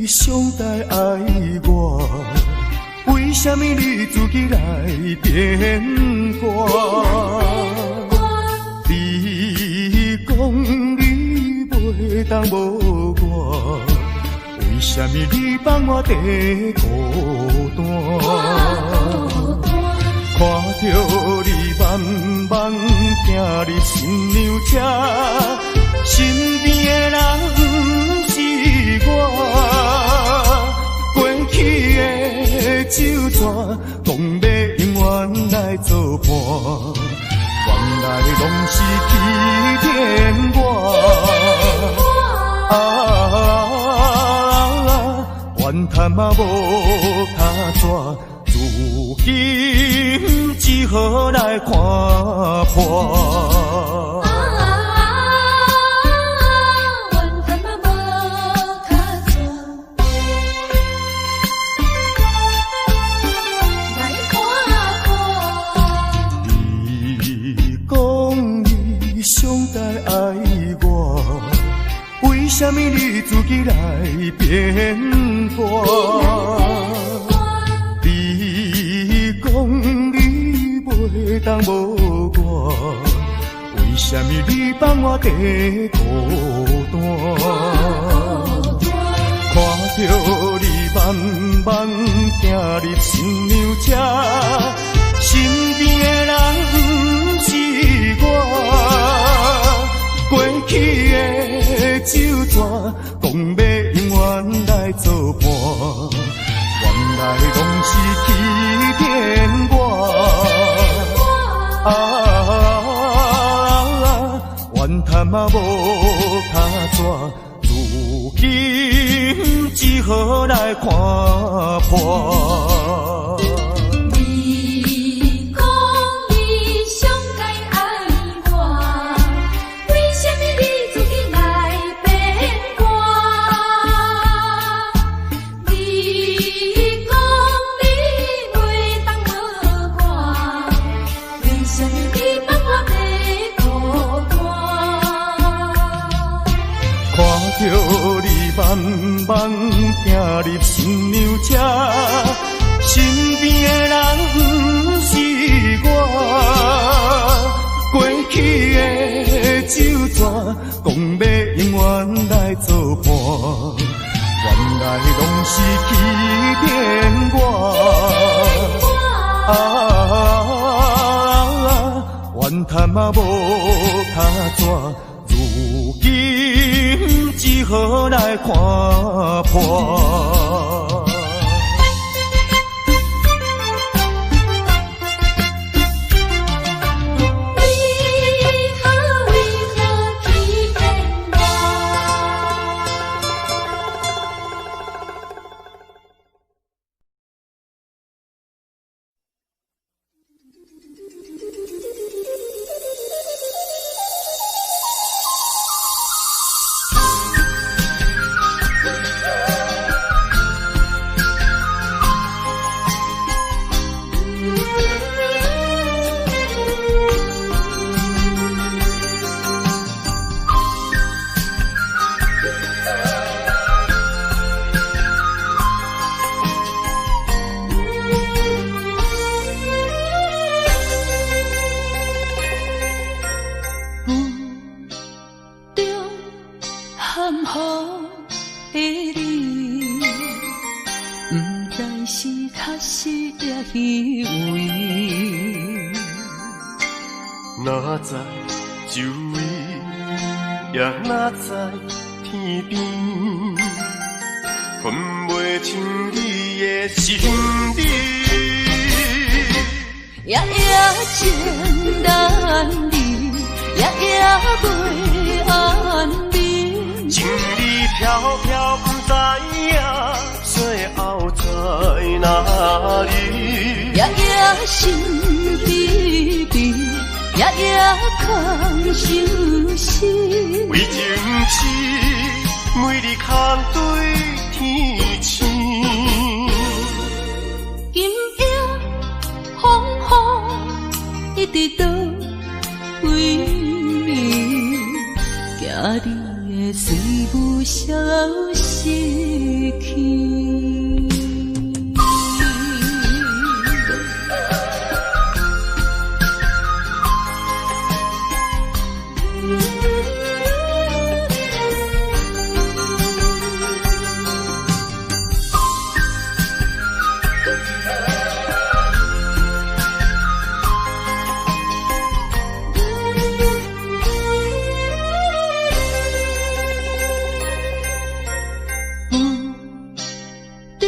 你上代愛我，為啥物你自己來變卦？你講你袂當無我，為啥物你放我佇孤單？看著你慢慢行入新娘車，身邊的人毋是我。過去的酒饌，講欲永遠來做伴，原來攏是欺騙我。啊，怨嘆嘛無跤紙，如今只好來看破。啊，怨嘆嘛無跤紙，來看破。你講你上代愛我，為啥物你自己來變卦？你講你袂當無我，為啥物你放我佇孤單？看著你慢慢行入新娘車，身邊的人毋是我。過去的酒饌，講欲永遠來做伴，原來攏是欺騙我。啊，怨嘆嘛無跤紙，如今只好來看破。你講你上該愛我，為啥物你自己來變卦？你講你袂當無我，為啥物你放我佇孤單？看著你慢慢行入新娘車，身邊的人毋是我。過去的酒饌，講欲永遠來做伴，原來攏是欺騙我。啊，怨嘆嘛無跤紙，如今只好來看破。為何為何欺騙我？霧中含糊的你，毋知是確實抑虛偽。哪知周圍，也哪知天邊，分袂清你的身邊。夜夜情難離，夜夜袂安眠。情理飄飄，毋知影最後在哪裡。夜夜心悲悲，夜夜空相思。為情痴，每日空對天星。今夜風雨一直倒位，驚你會隨霧消失。去。雨中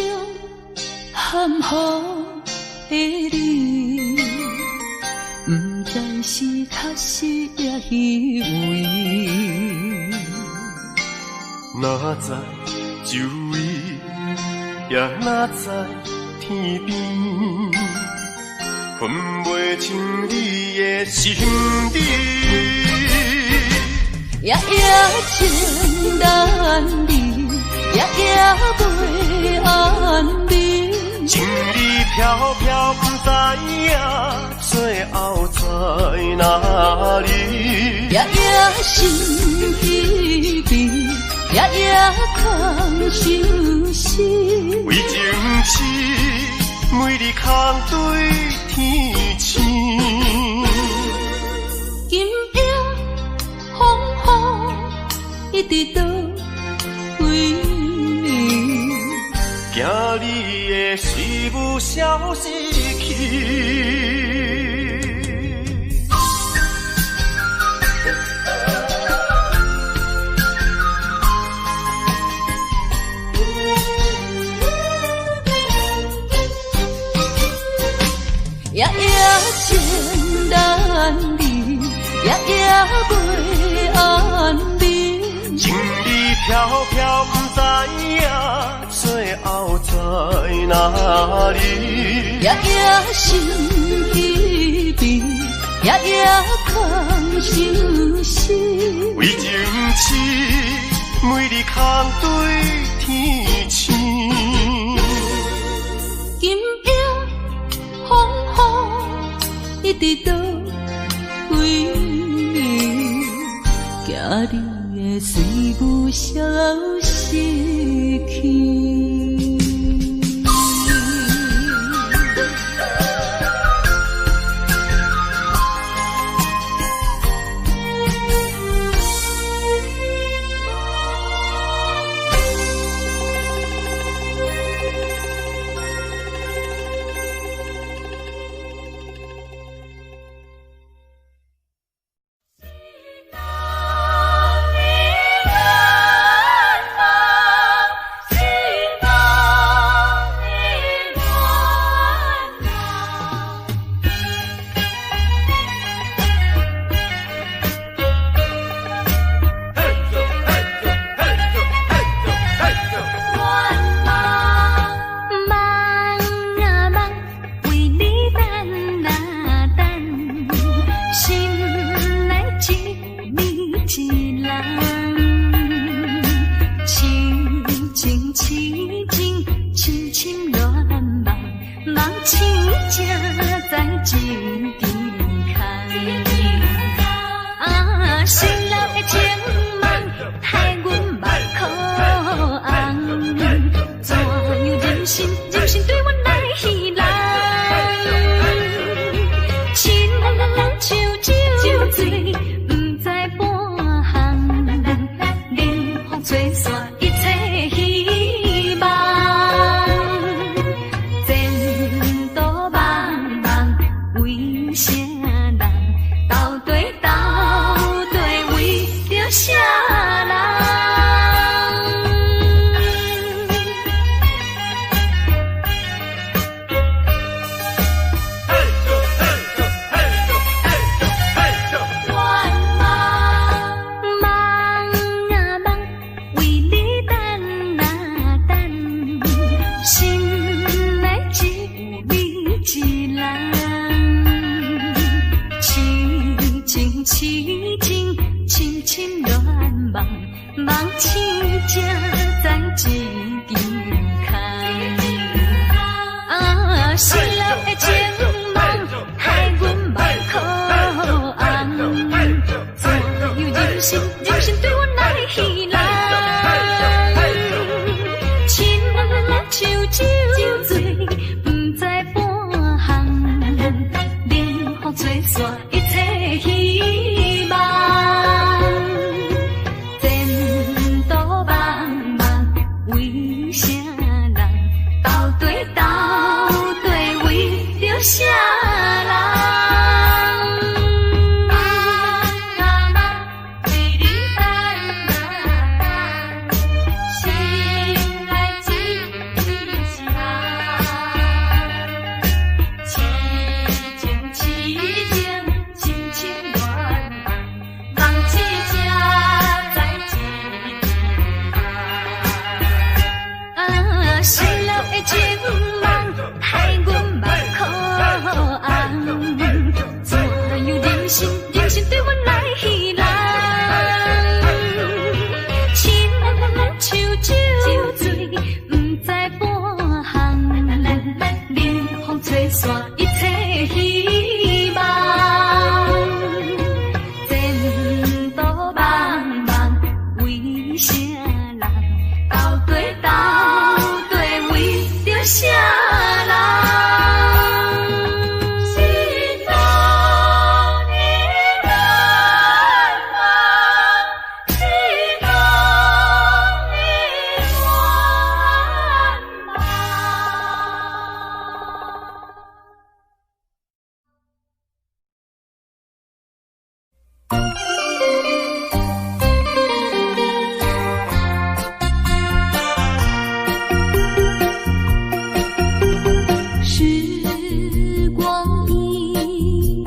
含雨的你，不知是確實抑虛偽。哪知周圍，也哪知天邊，分袂清你的心理。夜夜情難離，夜夜袂安眠。情理飄飄不知影，最後在哪裡？夜夜心疲憊，夜夜空相思。為情痴，每日空對天星。今夜風雨一直倒位？驚你的思慕消失去。夜夜情難離，夜夜袂安眠。情理飄飄不知影，最後在哪裡？夜夜心疲憊，夜夜空相思。為情痴，每日空對天星。今夜風雨一直倒位？驚你的思慕消失去。前途茫茫，為為啥人？到底到底為著啥人？等啊等，為你等啊等，心內一絲人，痴情痴情，深深願望，夢一才知一枝紅。啊，失落的情夢，害阮目眶紅。怎樣忍心忍心對阮來戲弄？親像酒醉，毋知半項，冷風吹散一切希望。前途茫茫，為啥人？到底到底為著啥人？心中的願望，心中的願望。時光一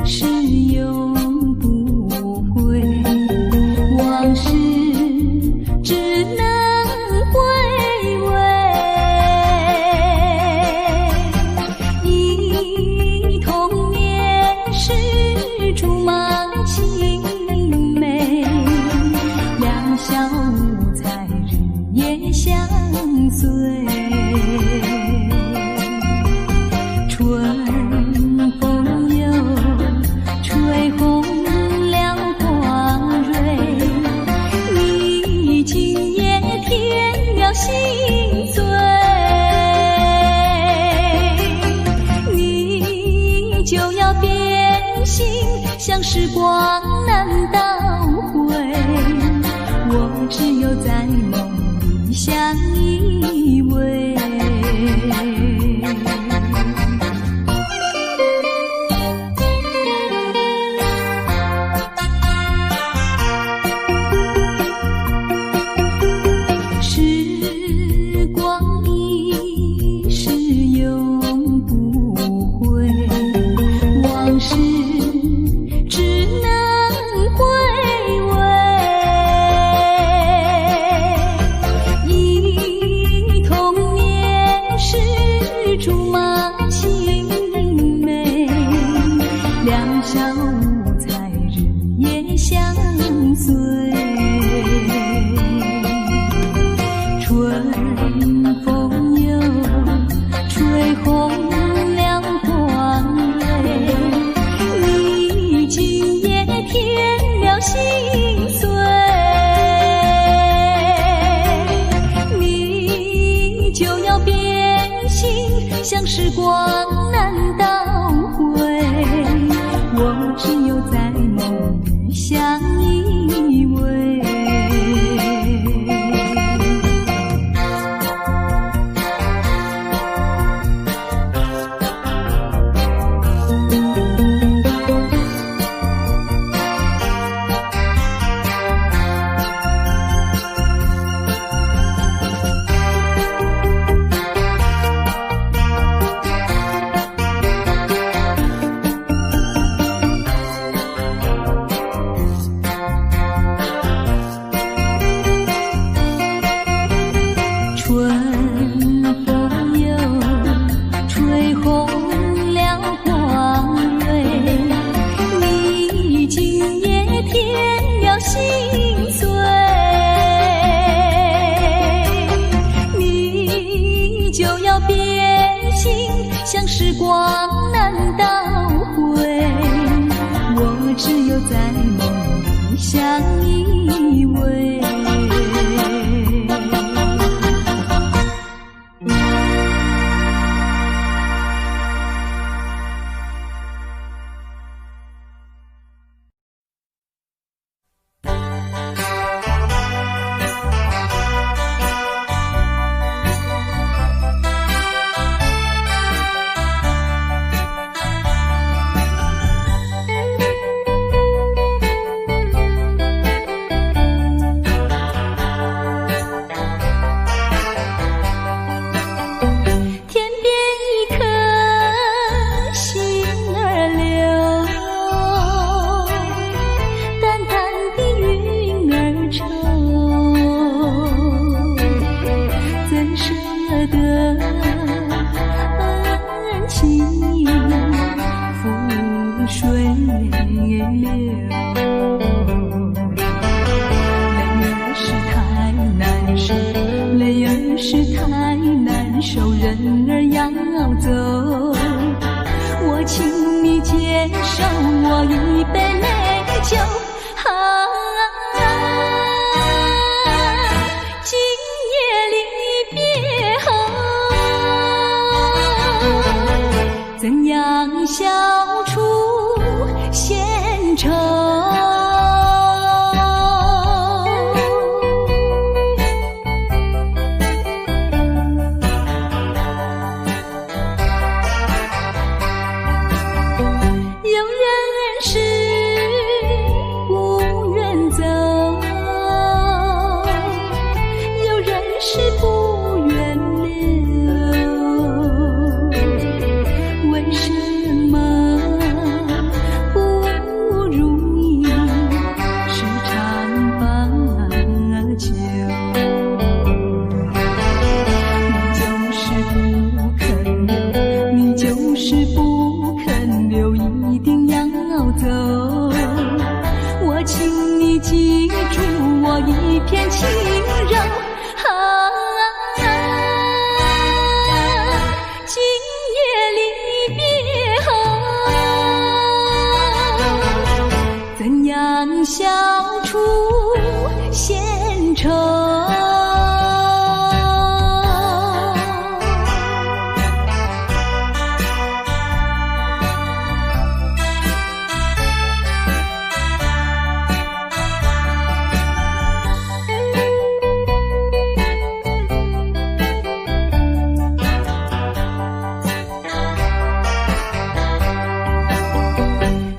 逝永不回，往事只能回味。憶童年時竹馬青梅，兩小無猜日夜相隨。春風又吹紅了花蕊，你今夜添了心醉。你就要變心，像時光難倒回，我只有在夢裡相依偎。時光一逝永不回，往事只能回味。憶童年時竹馬青梅，兩小無猜日夜相隨。春風又吹紅了花蕊，你今夜添了心碎。你就要變心，像時光難倒回，我只有在夢裡相依偎。春風又吹紅了花蕊，你今夜添了心碎。你就要變心，像時光難倒回，我只有在夢裡相依偎。得恩情付水流？淚兒是太難受，淚兒是太難受，人兒要走，我請你接受我一杯美酒。啊，今夜離別後，怎樣消除閒愁？有人是不願走，有人是不願留。為什麼不如意十常八九？你就是不肯留，你就是不肯留，一定要走。我請你記住我一片情柔。啊，今夜離別後，怎樣消除閒愁？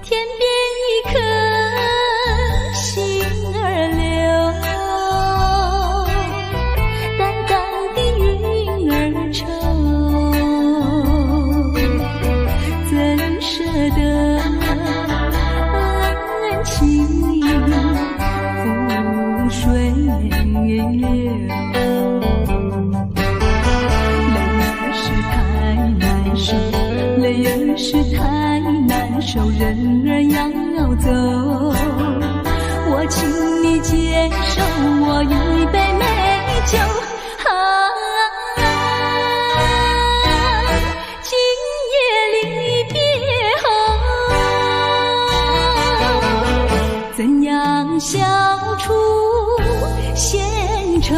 天邊一顆星兒流，淡淡的雲兒愁，怎捨得恩情付水流？淚兒是太難受，淚兒是太難受，人兒要走，我請你接受我一杯美酒。啊，今夜離別後，怎樣消除閒愁？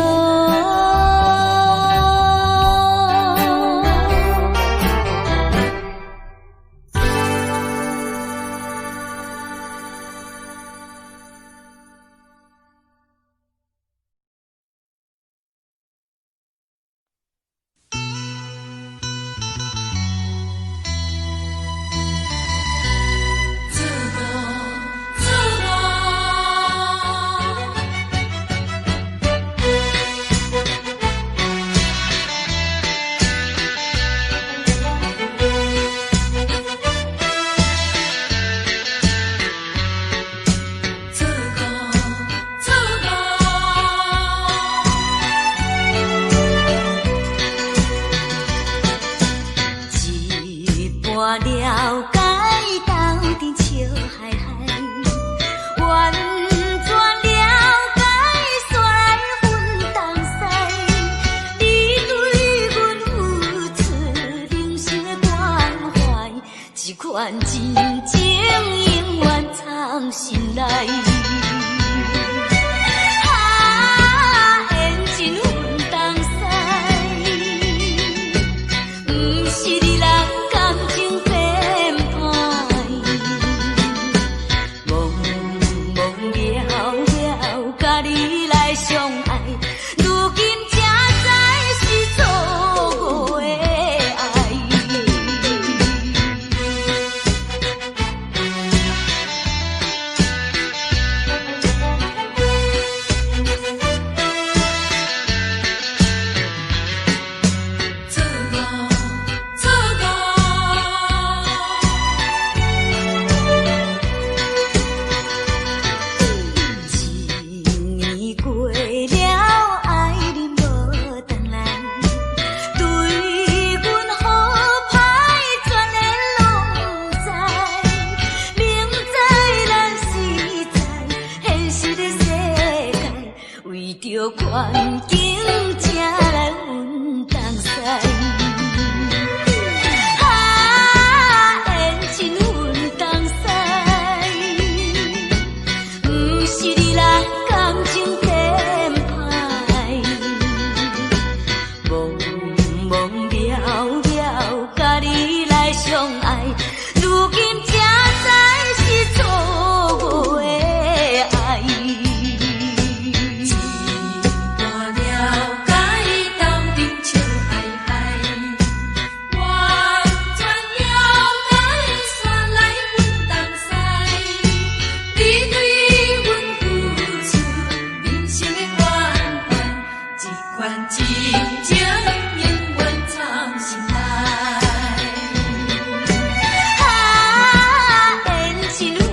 自茫茫渺渺，佮你來相愛，如今才知是錯誤的愛。一段了解，鬥陣笑嗨嗨，完全了解，煞來分東西。你對阮付出人生的關懷，這款真情永遠藏心內。啊，緣盡分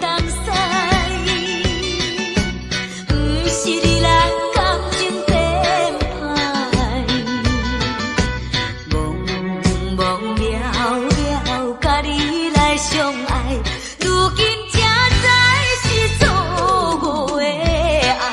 東西，毋是你人感情編排。茫茫渺渺，佮你來相愛，如今才知是錯誤的愛。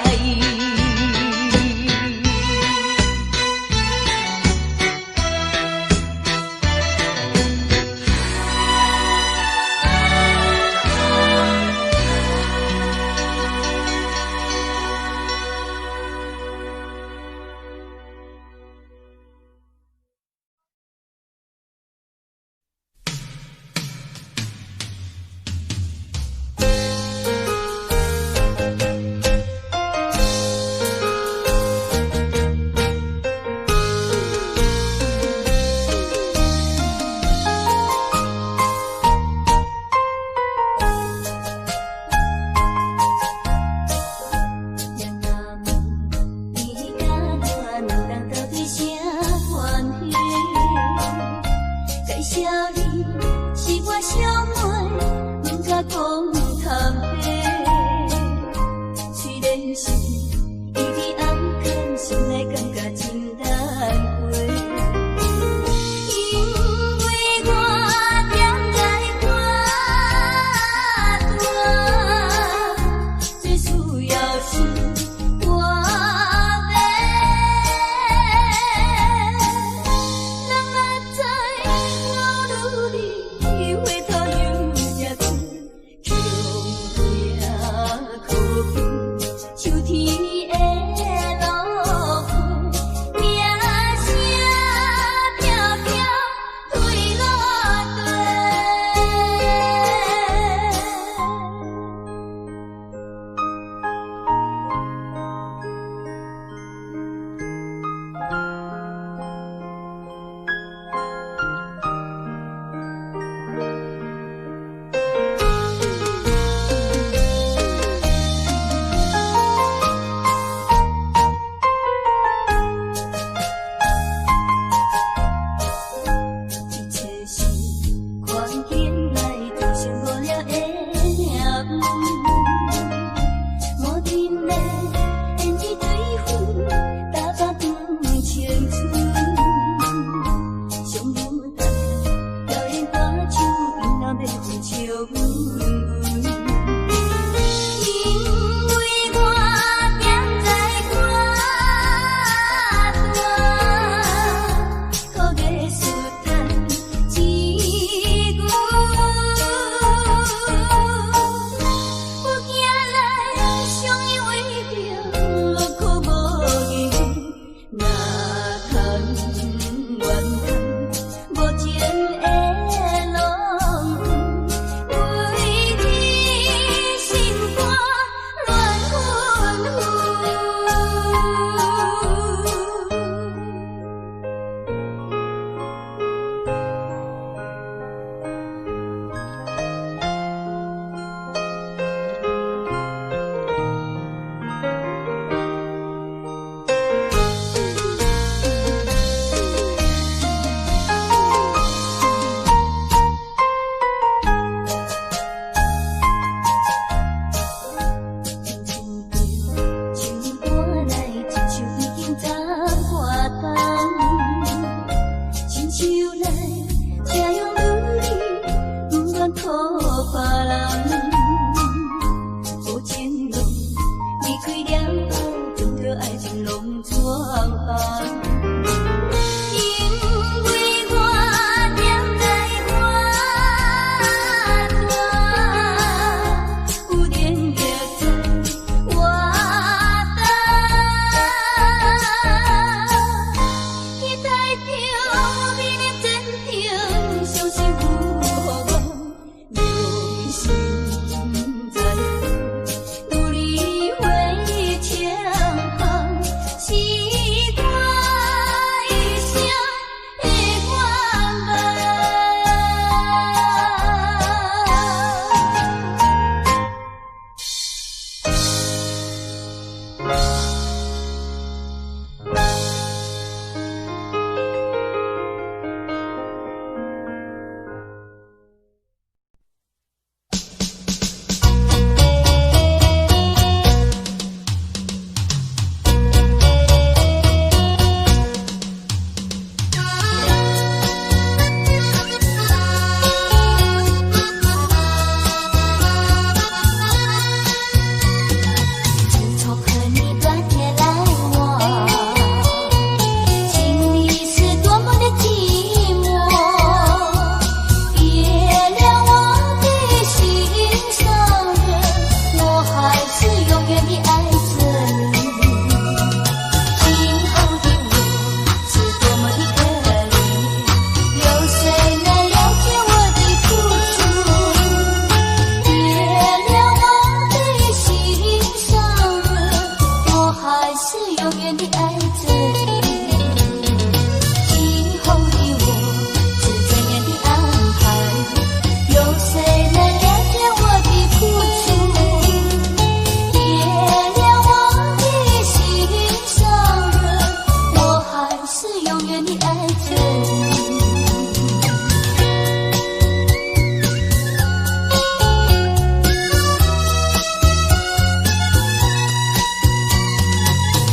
遠的愛著你。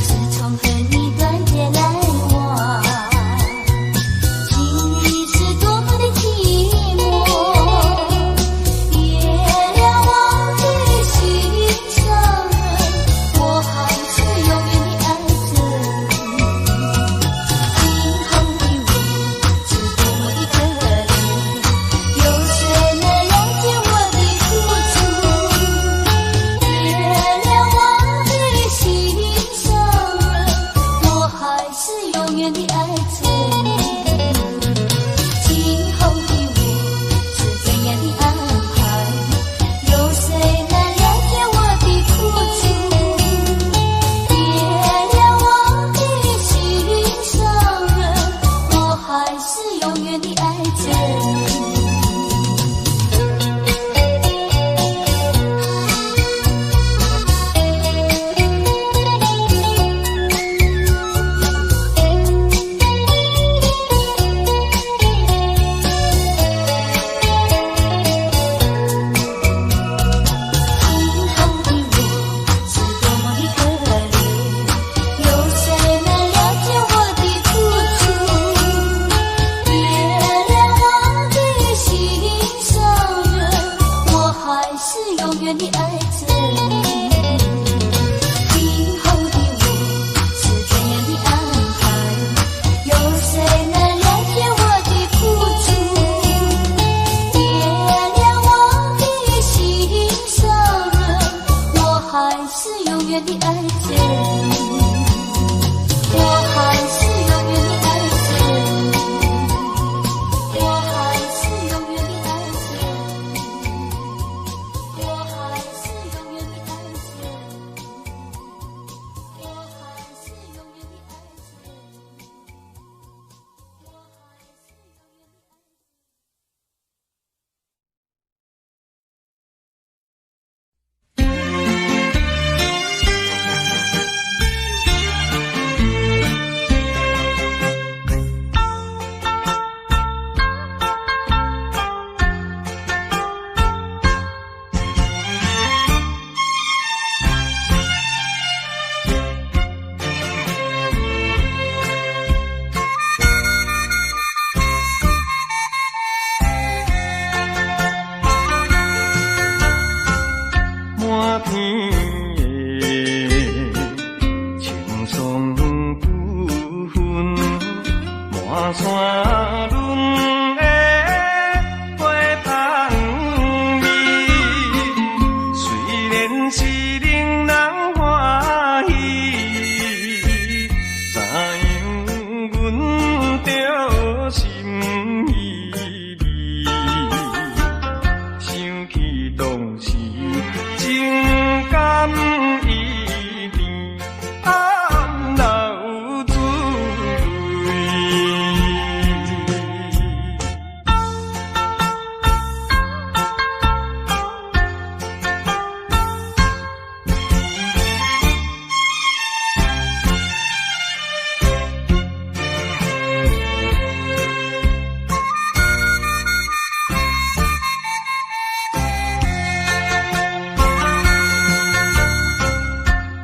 自從和你斷絕來往，心裡是多麼的寂寞。別了我的心上人，我還是永遠的愛著你。今後的我是多麼的可憐，有誰能了解我的苦楚？別了我的心上人，我還是永遠的愛著你。今後的我是怎樣的安排？有誰能了解我的苦楚？別了我的心上人，我還是永遠的愛著你。今後的我是多麼的可憐，有誰能了解我的苦楚？別了我的心上人，我還是永遠的愛著你。今後的我是怎樣的安排？有誰能了解我的苦楚？別了我的心上人，我還是永遠的愛著你。我還是永遠的愛著你。我還是永遠的愛著你。我還是永遠的愛著你。我還是永遠的愛著你。我還是永遠的愛著你。滿天的青霜不分，滿山崙的花香味。雖然是令人歡喜，知影阮著心意味。想起當時情甘意甜，暗流出淚。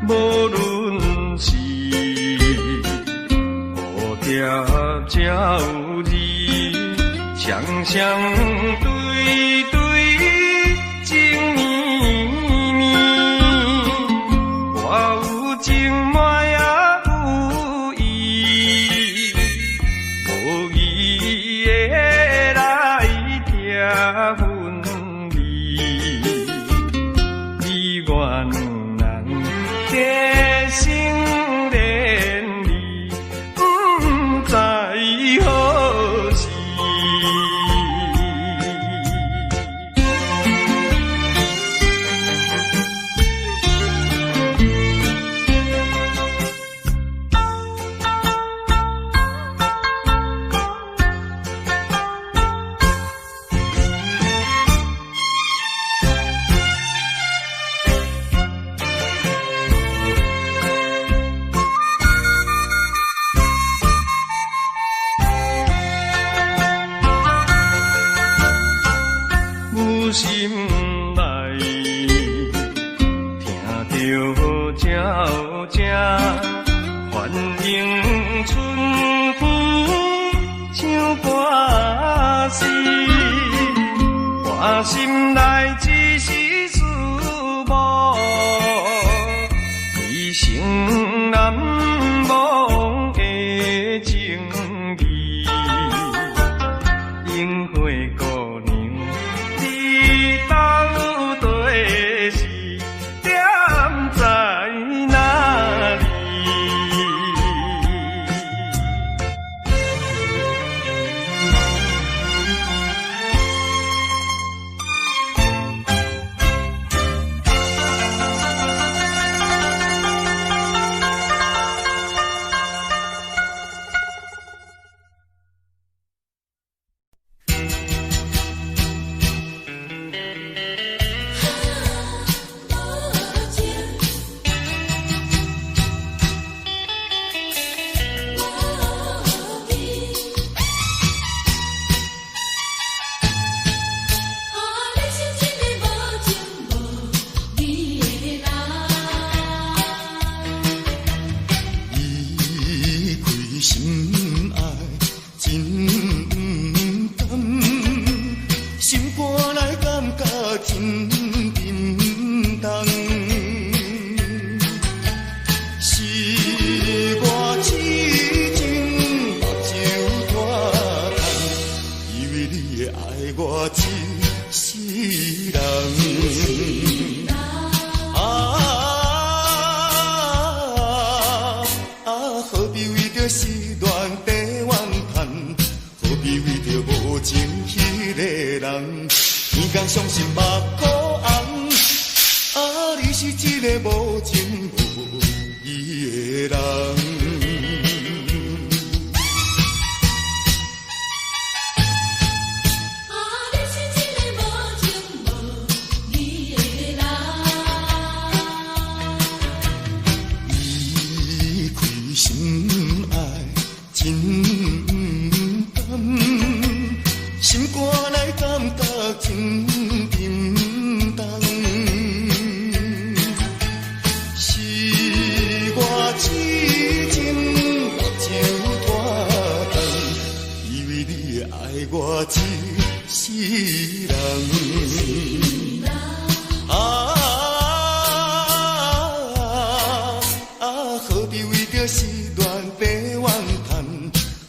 無論是蝴蝶鳥兒，雙雙對對情綿綿，我有情嘛也有意，無義的來拆分離。你我兩人結成連理，不知何時。我心內只是思慕，一生難忘的情義。櫻花姑娘，你到底是踮在哪裡？ 离开心爱真不甘，心肝內感覺真沉重。是我痴情目睭拖空，以為你會愛我一世人。啊啊！何必為著失戀地怨嘆？何必為著無情彼个人？天公傷心目眶紅。啊，你是一个無情無義的人。啊，你是一个無情無義的人。離開心愛真不甘，心肝內感覺真沉重。是我痴情目睭拖空，以為你會愛我一世人。啊啊！何必為著失戀地怨嘆？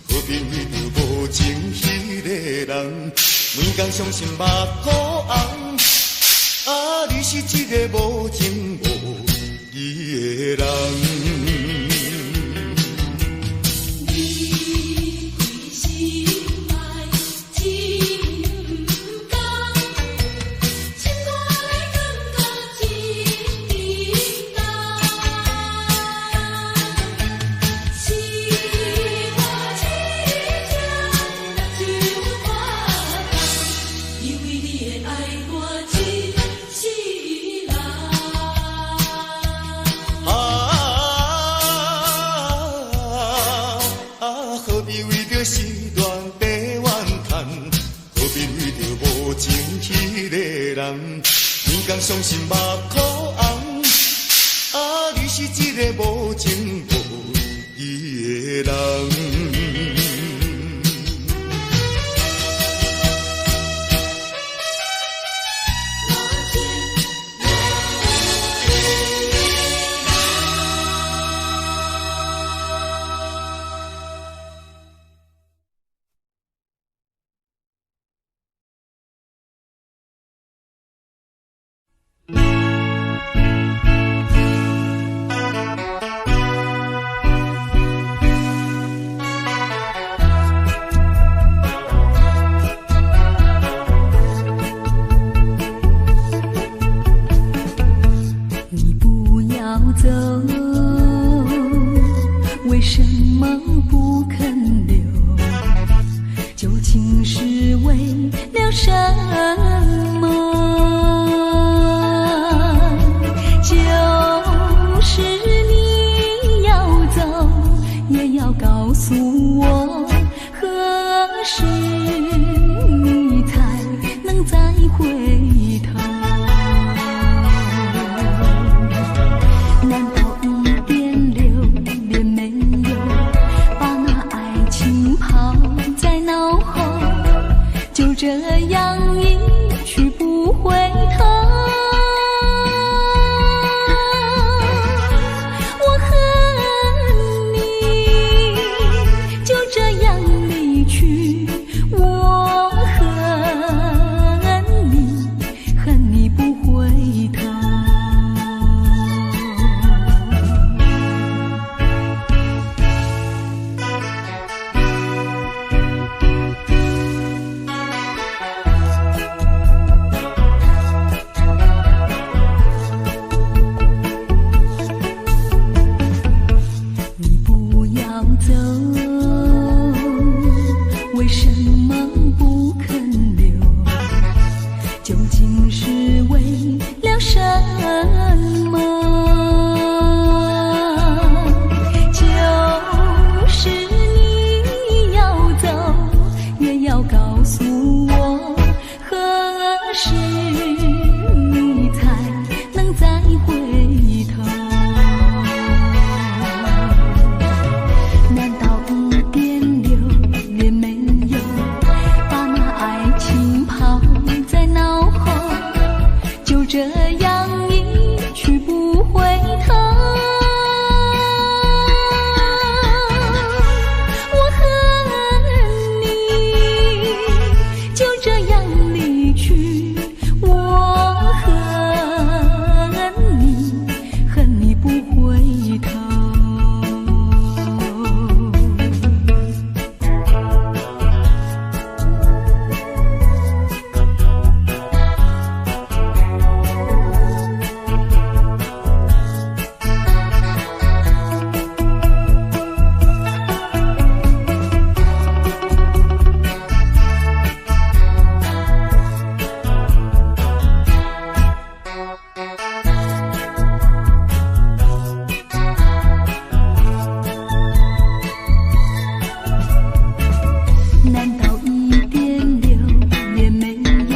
何必為著無情彼個人？每工傷心目眶紅。啊，你是一個無情無義的人。離開心愛真不甘，心肝內感覺真沉重。是我痴情目睭拖空，以為你會愛我一世人。啊啊！何必為著失戀地怨嘆？何必為著無情彼個人？天公傷心目眶紅。啊，你是一個無情無義的人。你不要走，為什麼不肯留？究竟是為了什麼？就是你要走，也要告訴我，何時你才能再回頭？難道一點留戀沒有，把那愛情拋在腦後？就這樣一去不回頭。我恨你，就這樣離去。我恨你，恨你不回頭。你不要走，為什麼不肯留？究竟是為了什麼？就是你要走，也要告訴我，何時你才能再回頭？難道一點留戀沒有，把那愛情拋在腦後？就這樣一去不回頭。我恨你，就這樣離去。我恨你，恨你不回頭。難道一點留戀沒有，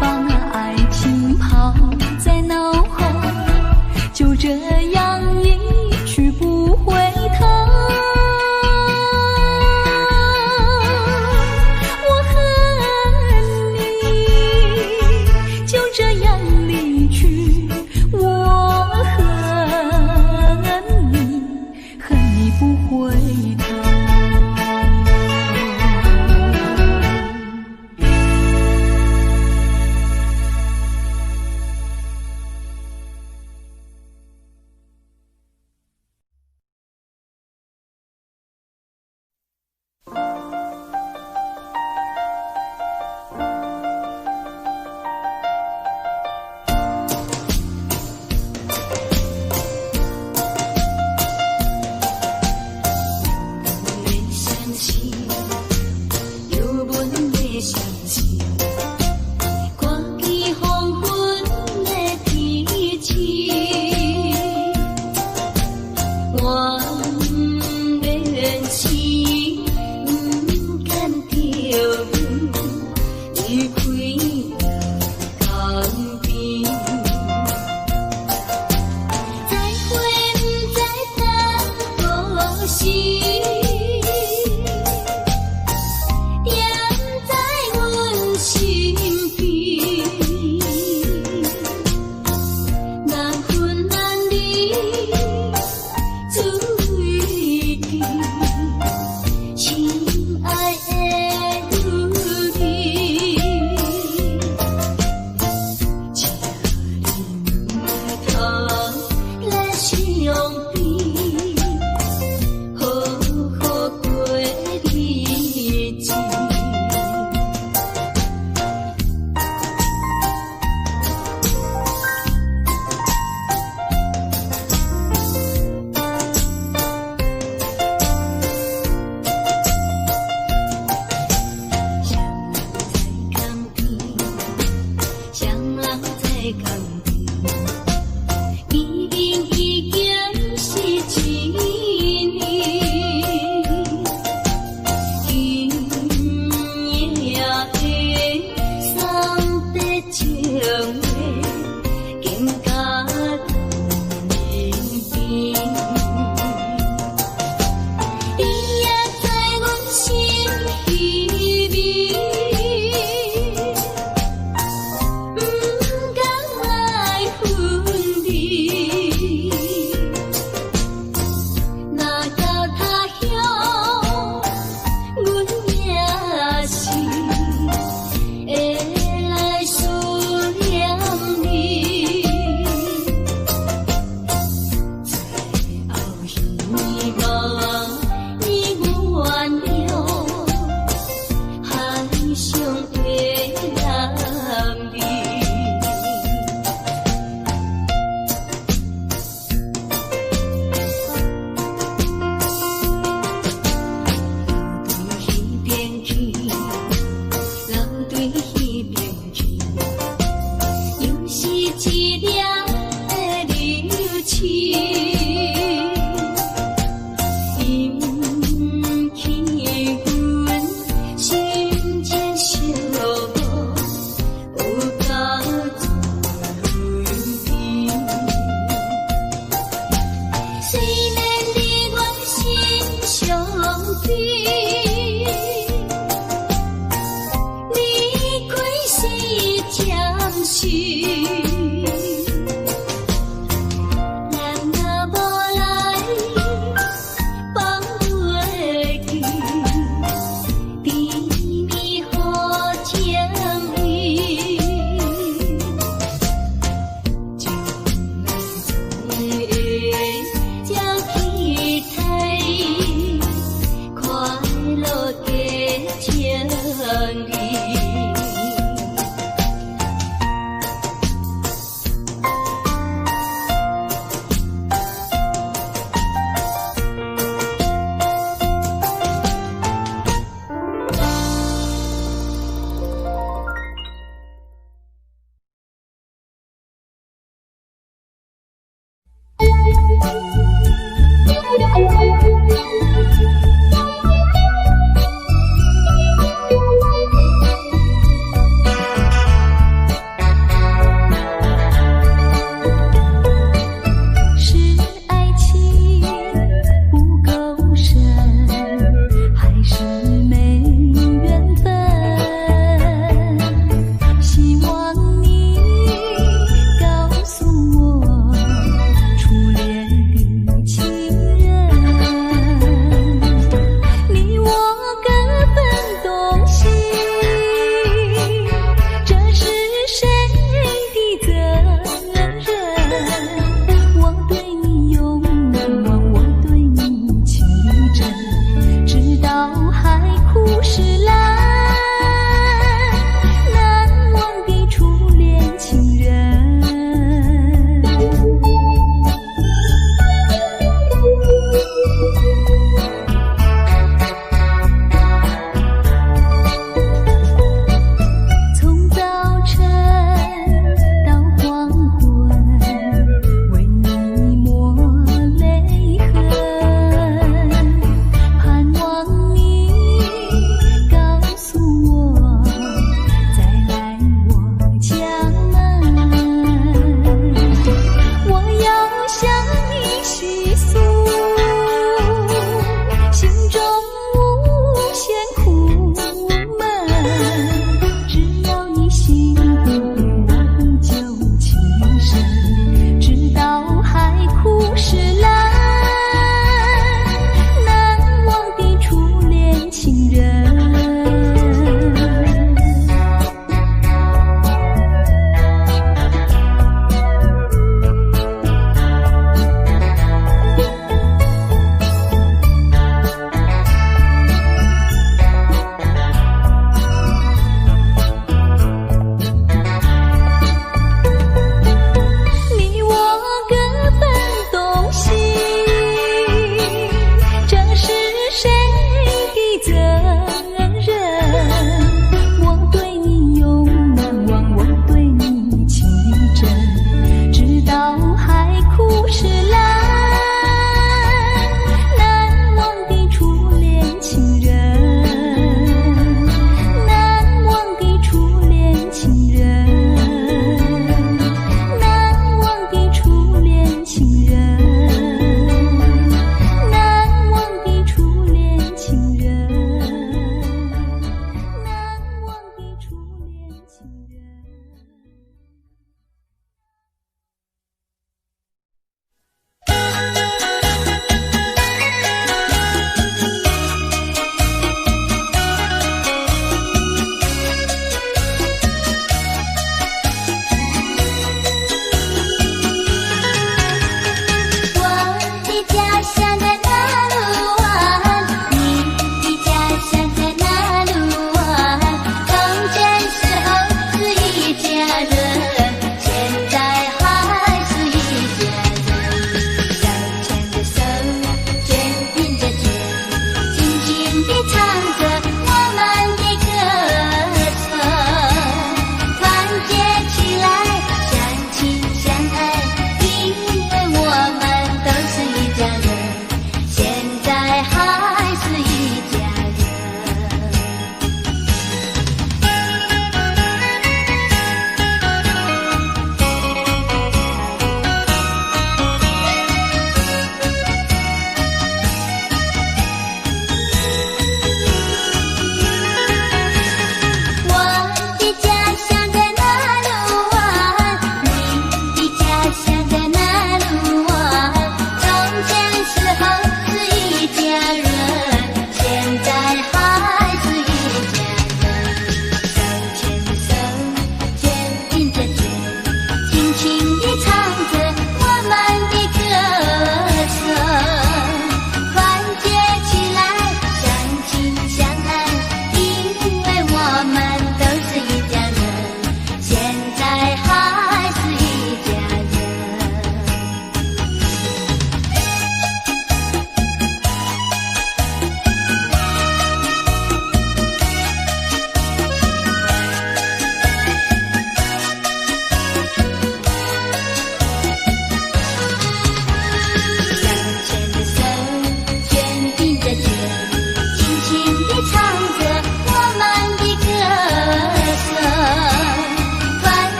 把那愛情拋在腦後？就這樣一去不回頭。我恨你，就這樣離去。我恨你，恨你不回頭。阮的相思，有阮的相思，看见黃昏的天星，我毋免死，毋甘著阮離開江邊。再會毋知等何時，也毋知阮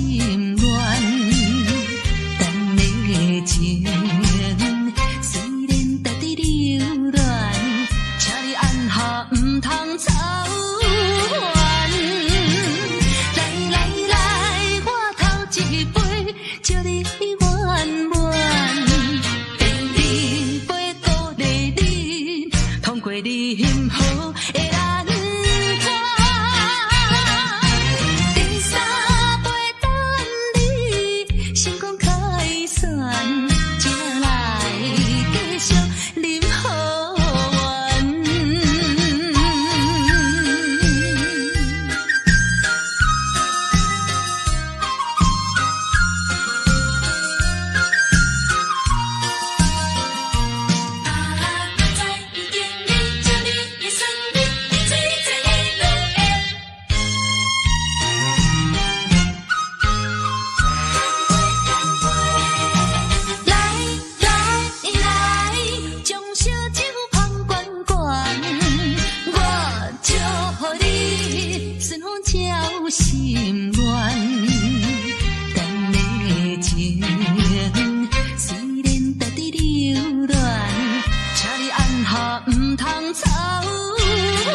心願。等的情，雖然值得留戀，請你按下毋通走遠。來來來，我頭一杯，祝你圓滿。第二杯鼓勵你，通過任何的難關。第三杯等你成功凱旋，才來繼續啉好緣。啊，在遇見你，祝你的順利，水在落下。來來來，將燒酒捧懸懸，我祝予你順風照心願。等的情，雖然值得留戀，請你按下毋通走遠。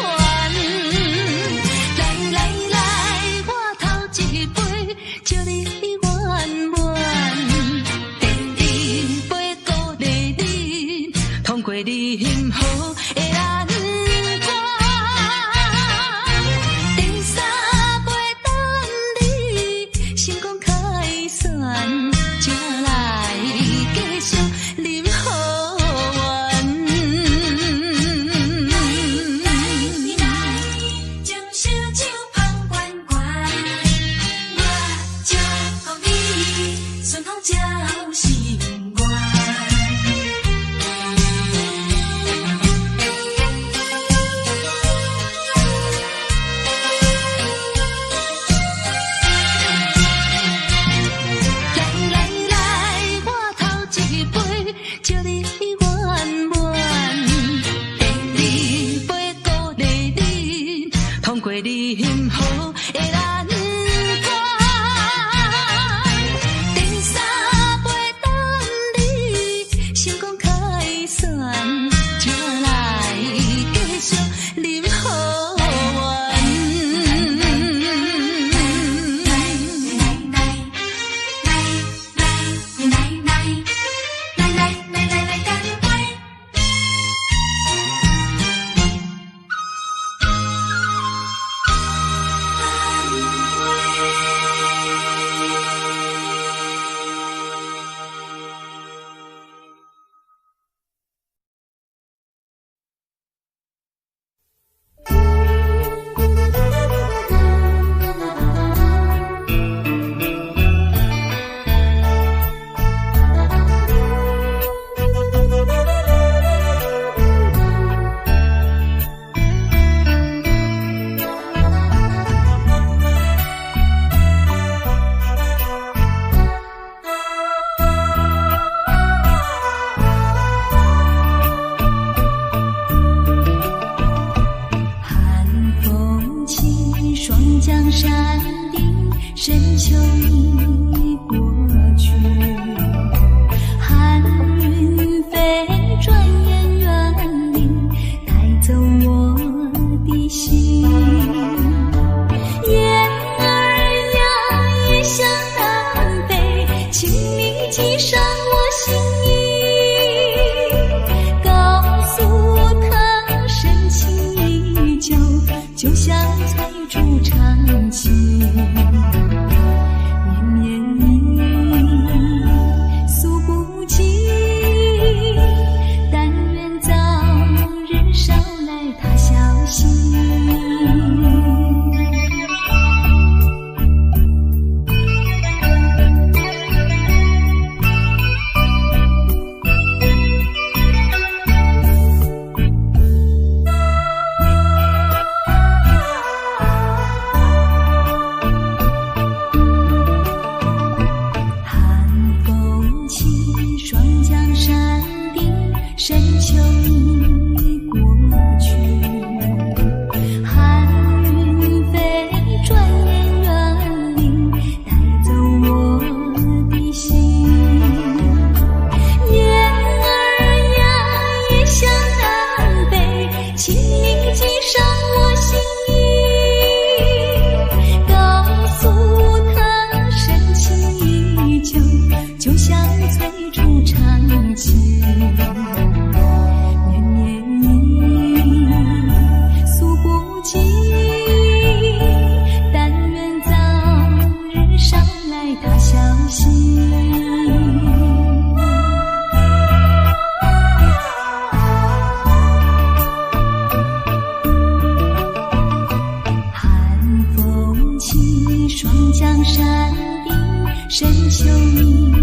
來來來，我頭一杯，祝你圓滿。第二杯鼓勵你，通過任何的難關。第三杯等你成功凱旋，才來繼續啉好緣。來來，將燒酒捧懸懸，我祝福你順風照心願。來來來，我頭一杯，祝你圓滿。第二杯鼓勵你，通過任何的難關。第三杯等你成功凱旋，才來繼續啉好緣。來來來來來來來來乾杯！寒風起，雙江山頂，深秋已過去。寒雲飛，轉眼遠離，帶走我的心。雁兒呀，雁向南飛，請你記上我心意，告訴他深情依舊，就像彩燭長情。綿綿意，訴不盡，但願早日捎來他消息。息。寒風起，雙江山頂，深秋你。